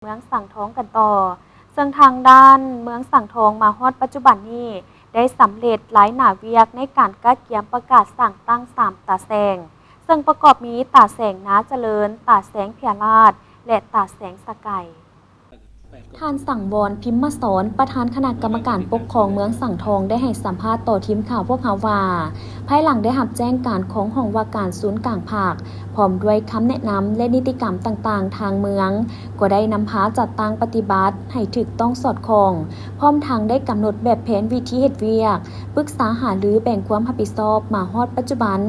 ເມືອງສັງທອງກັນຕໍ່, ເຊິ່ງທາງດ້ານເມືອງສັງທອງມາຮອດປັດຈຸບັນນີ້ ໄດ້ສຳເລັດຫຼາຍໜ້າວຽກໃນການກະກຽມປະກາດສ້າງຕັ້ງສາມຕາແສງ, ເຊິ່ງປະກອບມີຕາແສງນາຈະເລີນ, ຕາແສງເພຍລາດ ແລະ ຕາແສງສະໄກ. ທ່ານ ສັງວອນ ພິມມະສອນ ປະທານຄະນະກຳມະການປົກຄອງເມືອງສັງທອງ ໄດ້ໃຫ້ສຳພາດຕໍ່ທີມຂ່າວພວກເຮົາວ່າ, ພາຍຫຼັງໄດ້ຮັບແຈ້ງການຂອງຫ້ອງວ່າການສູນກາງພັກ ພ້ອມດ້ວຍຄຳແນະນຳ ແລະ ນິຕິກຳຕ່າງໆ ທາງເມືອງກໍໄດ້ນຳພາຈັດຕັ້ງປະຕິບັດໃຫ້ຖືກຕ້ອງສອດຄ່ອງ, ພ້ອມທັງໄດ້ກຳນົດແບບແຜນວິທີເຮັດວຽກ, ປຶກສາຫາລືແບ່ງຄວາມຮັບຜິດຊອບ. ມາຮອດປັດຈຸບັນ,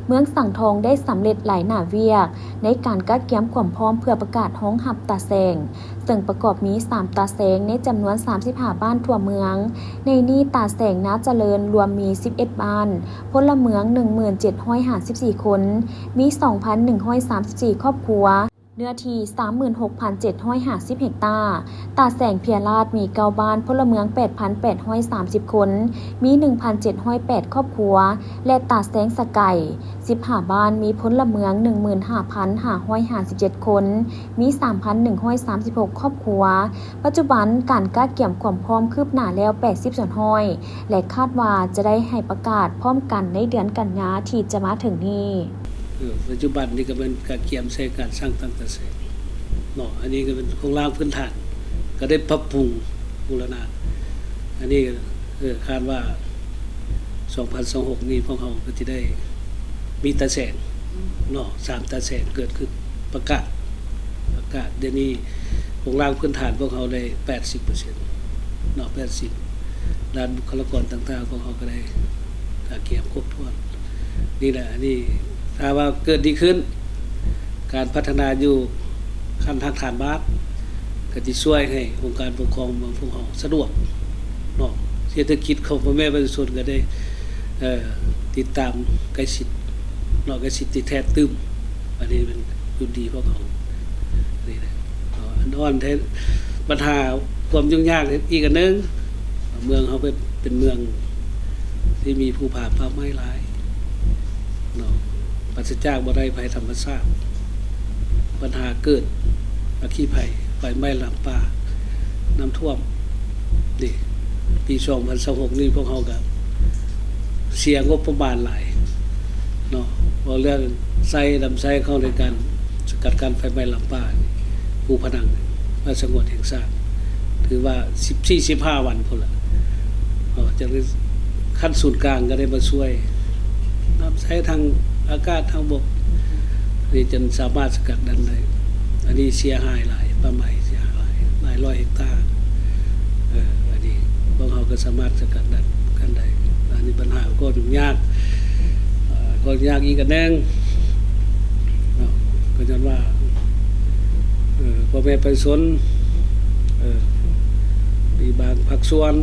ເມືອງສັງທອງໄດ້ສຳເລັດຫຼາຍໜ້າວຽກໃນການກະກຽມຄວາມພ້ອມເພື່ອປະກາດຮອງຮັບຕາແສງ, ເຊິ່ງປະກອບມີສາມຕາແສງໃນຈຳນວນສາມສິບຫ້າບ້ານທົ່ວເມືອງ. ໃນນີ້ຕາແສງນາຈະເລີນລວມມີສິບເອັດບ້ານ, ພົນລະເມືອງໜຶ່ງໝື່ນເຈັດຮ້ອຍຫ້າສິບສີ່ຄົນ, ມີສອງພັນໜຶ່ງຮ້ອຍສາມສິບສີ່ຄອບຄົວ, ເນື້ອທີ່ສາມໝື່ນຫົກພັນເຈັດຮ້ອຍຫ້າສິບເຮັກຕາ. ຕາແສງເພຍລາດມີເກົ້າບ້ານ, ພົນລະເມືອງແປດພັນແປດຮ້ອຍສາມສິບຄົນ, ມີໜຶ່ງພັນເຈັດຮ້ອຍແປດຄອບຄົວ ແລະ ຕາແສງສະໄກ ສິບຫ້າບ້ານ, ມີພົນລະເມືອງໜຶ່ງໝື່ນຫ້າພັນຫ້າຮ້ອຍຫ້າສິບເຈັດຄົນ, ມີສາມພັນໜຶ່ງຮ້ອຍສາມສິບຫົກຄອບຄົວ. ປັດຈຸບັນການກະກຽມຄວາມພ້ອມຄືບໜ້າແລ້ວແປດສິບສ່ວນຮ້ອຍ ແລະ ຄາດວ່າຈະໄດ້ໃຫ້ປະກາດພ້ອມກັນໃນເດືອນກັນຍາທີ່ຈະມາເຖິງນີ້. ເອີ ປັດຈຸບັນນີ້ກໍແມ່ນກະກຽມໃສ່ການສ້າງຕັ້ງຕາແສງເນາະ, ອັນນີ້ກໍເປັນໂຄງລ່າງພື້ນຖານ ກໍໄດ້ປັບປຸງບູລະນະ. ອັນນີ້ ເອີ ຄາດວ່າສອງພັນຊາວຫົກນີ້ ພວກເຮົາກໍຈະໄດ້ມີຕາແສງເນາະ, ສາມຕາແສງເກີດຂຶ້ນ. ປະກາດ ປະກາດ ດຽວນີ້ໂຄງລ່າງພື້ນຖານພວກເຮົາໄດ້ແປດສິບເປີເຊັນເນາະ, ແປດສິບ ດ້ານບຸກຄະລາກອນຕ່າງໆ ພວກເຮົາກໍໄດ້ກະກຽມຄົບຖ້ວນ. ນີ້ແຫຼະ ອັນນີ້ຖ້າວ່າເກີດດີຂຶ້ນ, ການພັດທະນາຢູ່ຂັ້ນຮາກຖານບ້ານ ກໍຈະຊ່ວຍໃຫ້ອົງການປົກຄອງເມືອງພວກເຮົາສະດວກເນາະ, ເສດຖະກິດຂອງພໍ່ແມ່ປະຊາຊົນກໍໄດ້ ເອີ ຕິດຕາມໃກ້ຊິດເນາະ, ໃກ້ຊິດຕິດແທດຕື່ມ. ອັນນີ້ແມ່ນຈຸດດີພວກເຮົາ ນີ້ແຫຼະເນາະ. ອັນອ່ອນແທ້ ບັນຫາຄວາມຫຍຸ້ງຍາກອີກອັນໜຶ່ງ, ເມືອງເຮົາເປັນ ເປັນເມືອງທີ່ມີພູຜາປ່າໄມ້ຫຼາຍເນາະ, ປາສະຈາກບໍ່ໄດ້ໄພທຳມະຊາດ. ບັນຫາເກີດອັກຄີໄພ, ໄຟໄໝ້ລາມປ່າ, ນ້ຳຖ້ວມ. ນີ້ ປີສອງພັນຊາວຫົກນີ້ ພວກເຮົາກໍເສຍງົບປະມານຫຼາຍເນາະ, ເວົ້າເລື່ອງໃຊ້ ນຳໃຊ້ເຂົ້າໃນການສະກັດກັ້ນໄຟໄໝ້ລາມປ່າ ພູພະນັງ ປ່າສະຫງວນແຫ່ງຊາດ ຖືວ່າສິບສີ່ ສິບຫ້າວັນພຸ້ນລະເນາະ, ຈັ່ງໄດ້ ຂັ້ນສູນກາງກໍໄດ້ມາຊ່ວຍ ນຳໃຊ້ທາງອາກາດ ທາງບົກ ນີ້ຈົນສາມາດສະກັດກັ້ນໄດ້. ອັນນີ້ເສຍຫາຍຫຼາຍ, ປ່າໄມ້ເສຍຫາຍຫຼາຍ ຫຼາຍຮ້ອຍເຮັກຕາ. ເອີ ອັນນີ້ພວກເຮົາກໍສາມາດສະກັດກັ້ນໄດ້. ອັນນີ້ບັນຫາກໍຫຍຸ້ງຍາກ, ເອີ ກໍຫຍຸ້ງຍາກອີກອັນໜຶ່ງເນາະ, ກໍຍ້ອນວ່າ ເອີ ພໍ່ແມ່ປະຊາຊົນ ເອີ ມີບາງພາກສ່ວນ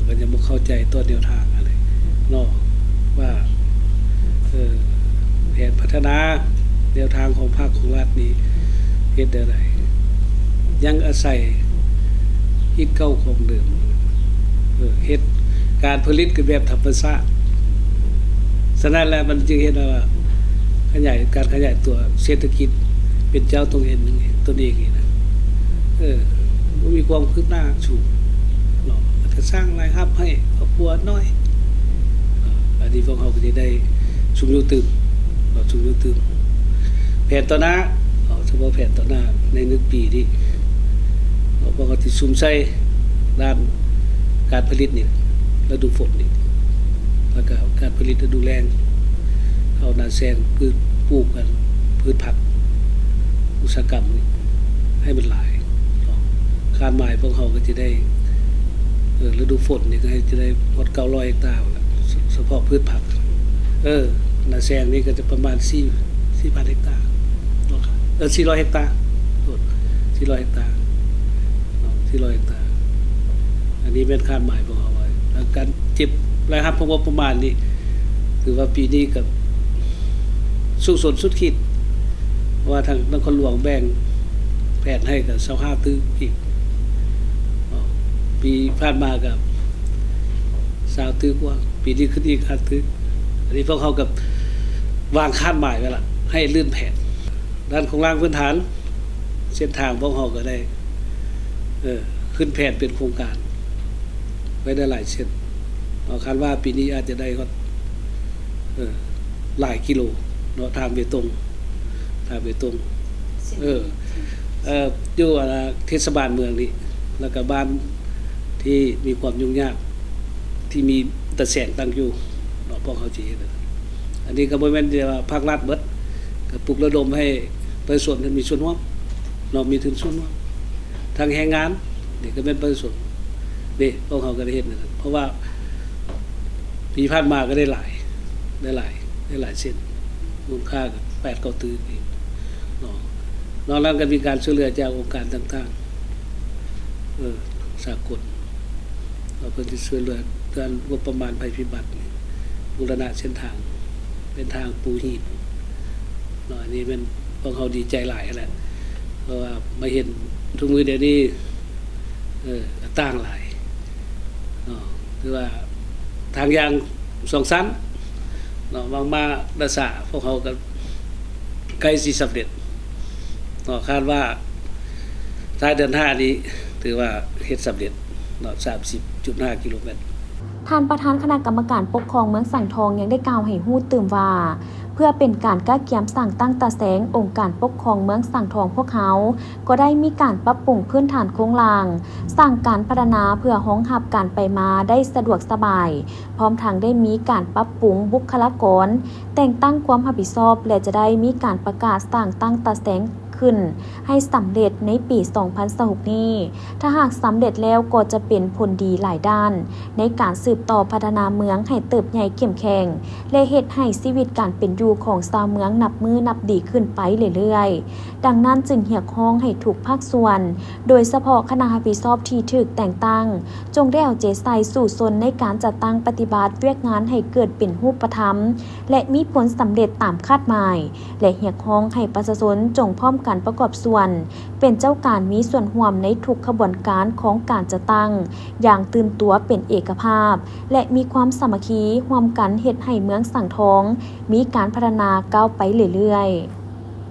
ກໍຍັງບໍ່ເຂົ້າໃຈຕໍ່ແນວທາງຫັ້ນແຫຼະເນາະ ວ່າ ເອີ ແຜນພັດທະນາແນວທາງຂອງພັກຂອງລັດນີ້ເຮັດແນວໃດ, ຍັງອາໄສຮີດເກົ່າຂອງເດີມ, ເອີ ເຮັດການຜະລິດກັນແບບທຳມະຊາດ. ສະນັ້ນແຫຼະ ມັນຈຶ່ງເຮັດໃຫ້ວ່າ ຂະຫຍາຍ ການຂະຫຍາຍຕົວເສດຖະກິດ ເປັນເຈົ້າຕົນເອງ ຕົນເອງນີ້ນະ ເອີ ບໍ່ມີຄວາມຄືບໜ້າສູງເນາະ, ອາດຈະສ້າງລາຍຮັບໃຫ້ຄອບຄົວໜ້ອຍ. ອັນນີ້ພວກເຮົາກໍຈະໄດ້ຊຸກຍູ້ຕື່ມເນາະ, ຊຸກຍູ້ຕື່ມ ແຜນຕໍ່ໜ້າເນາະ, ສະເພາະແຜນຕໍ່ໜ້າໃນໜຶ່ງປີນີ້ເນາະ, ພວກເຮົາຊິສຸມໃສ່ດ້ານການຜະລິດນີ້ ລະດູຝົນນີ້ ແລ້ວກໍການຜະລິດລະດູແລ້ງ ເຂົ້ານາແຊງ ພືດປູກກັນ ພືດຜັກອຸດສາຫະກຳນີ້ໃຫ້ມັນຫຼາຍເນາະ. ຄາດໝາຍພວກເຮົາກໍຈະໄດ້ ເອີ ລະດູຝົນນີ້ກໍໃຫ້ຈະໄດ້ຮອດເກົ້າຮ້ອຍເຮັກຕາພຸ້ນລະ ສະ ສະເພາະພືດຜັກ. ເອີ ນາແຊງນີ້ກໍຈະປະມານສີ່ ສີ່ພັນເຮັກຕາເນາະ, ເອີ ສີ່ຮ້ອຍເຮັກຕາ ໂທດ ສີ່ຮ້ອຍເຮັກຕາເນາະ, ສີ່ຮ້ອຍເຮັກຕາ. ອັນນີ້ແມ່ນຄາດໝາຍພວກເຮົາໄວ້ ແລ້ວການເກັບລາຍຮັບຂອງງົບປະມານນີ້ ຖືວ່າປີນີ້ກໍສູງສຸດສຸດຂີດ ເພາະວ່າທາງນະຄອນຫຼວງແບ່ງແຜນໃຫ້ກໍຊາວຫ້າຕື້ກີບເນາະ, ປີຜ່ານມາກໍຊາວຕື້ກວ່າ, ປີນີ້ຂຶ້ນອີກຫ້າຕື້. ອັນນີ້ພວກເຮົາກໍວາງຄາດໝາຍໄວ້ລະ ໃຫ້ລື່ນແຜນ. ດ້ານໂຄງລ່າງພື້ນຖານ ເສັ້ນທາງພວກເຮົາກໍໄດ້ ເອີ ຂຶ້ນແຜນເປັນໂຄງການໄວ້ໄດ້ຫຼາຍເສັ້ນເນາະ. ຄາດວ່າປີນີ້ອາດຈະໄດ້ຮອດ ເອີ ຫຼາຍກິໂລເນາະ ທາງເບຕົງ ທາງເບຕົງ ເອີ ເອີ ຢູ່ ອ່າ ເທດສະບານເມືອງນີ້ ແລ້ວກໍບ້ານທີ່ມີຄວາມຫຍຸ້ງຍາກ ທີ່ມີຕາແສງຕັ້ງຢູ່ເນາະ ພວກເຮົາຊິເຮັດ. ອັນນີ້ກໍບໍ່ແມ່ນແຕ່ວ່າພາກລັດເບິດ ກໍປຸກລະດົມໃຫ້ປະຊາຊົນນັ້ນມີສ່ວນຮ່ວມເນາະ ມີທຶນສ່ວນຮ່ວມ ທັງແຮງງານ ນີ້ກໍແມ່ນປະຊາຊົນເດ້. ພວກເຮົາກໍໄດ້ເຮັດນັ້ນ ເພາະວ່າປີຜ່ານມາກໍໄດ້ຫຼາຍ ໄດ້ຫຼາຍ ໄດ້ຫຼາຍເສັ້ນ ມູນຄ່າກໍແປດເກົ້າຕື້ເອງເນາະ. ນອກນັ້ນກໍມີການຊ່ວຍເຫຼືອຈາກອົງການຕ່າງໆ ເອີ ສາກົນ ວ່າເພິ່ນຊິຊ່ວຍເຫຼືອດ້ານງົບປະມານໄພພິບັດ ບູລະນະເສັ້ນທາງ ເປັນທາງປູຫີນເນາະ. ອັນນີ້ແມ່ນພວກເຮົາດີໃຈຫຼາຍຫັ້ນແຫຼະ ເພາະວ່າມາເຫັນທຸກມື້ດຽວນີ້ ເອີ ຕ່າງຫຼາຍເນາະ ຄືວ່າທາງຢ່າງສອງຊັ້ນເນາະ ຫວັງມາດາສາ ພວກເຮົາກໍໃກ້ຊິສຳເລັດເນາະ ຄາດວ່າທ້າຍເດືອນຫ້ານີ້ຖືວ່າເຮັດສຳເລັດເນາະ ສາມສິບຈຸດຫ້າກິໂລແມັດ. ທ່ານປະທານຄະນະກຳມະການປົກຄອງເມືອງສັງທອງຍັງໄດ້ກ່າວໃຫ້ຮູ້ຕື່ມວ່າ ເພື່ອເປັນການກະກຽມສ້າງຕັ້ງຕາແສງ ອົງການປົກຄອງເມືອງສັງທອງພວກເຮົາ ກໍໄດ້ມີການປັບປຸງພື້ນຖານໂຄງລ່າງ, ສ້າງການພັດທະນາເພື່ອຮອງຮັບການໄປມາໄດ້ສະດວກສະບາຍ, ພ້ອມທັງໄດ້ມີການປັບປຸງບຸກຄະລາກອນ, ແຕ່ງຕັ້ງຄວາມຮັບຜິດຊອບ ແລະ ຈະໄດ້ມີການປະກາດສ້າງຕັ້ງຕາແສງຂຶ້ນໃຫ້ສຳເລັດໃນປີສອງພັນຊາວຫົກນີ້. ຖ້າຫາກສຳເລັດແລ້ວກໍຈະເປັນຜົນດີຫຼາຍດ້ານ ໃນການສືບຕໍ່ພັດທະນາເມືອງໃຫ້ເຕີບໃຫຍ່ເຂັ້ມແຂງ ແລະ ເຮັດໃຫ້ຊີວິດການເປັນຢູ່ຂອງຊາວເມືອງນັບມື້ນັບດີຂຶ້ນໄປເລື້ອຍໆ. ດັ່ງນັ້ນຈຶ່ງຮຽກຮ້ອງໃຫ້ທຸກພາກສ່ວນ, ໂດຍສະເພາະຄະນະຮັບຜິດຊອບທີ່ຖືກແຕ່ງຕັ້ງ, ຈົ່ງໄດ້ເອົາໃຈໃສ່ສູ້ຊົນໃນການຈັດຕັ້ງປະຕິບັດວຽກງານໃຫ້ເກີດເປັນຮູບປະທຳ ແລະ ມີຜົນສຳເລັດຕາມຄາດໝາຍ ແລະ ຮຽກຮ້ອງໃຫ້ປະຊາຊົນຈົ່ງພ້ອມກັນປະກອບສ່ວນ ເປັນເຈົ້າການມີສ່ວນຮ່ວມໃນທຸກຂະບວນການຂອງການຈັດຕັ້ງຢ່າງຕື່ນຕົວເປັນເອກະພາບ ແລະ ມີຄວາມສາມັກຄີຮ່ວມກັນເຮັດໃຫ້ເມືອງສັງທອງມີການພັດທະນາກ້າວໄປເລື້ອຍໆ.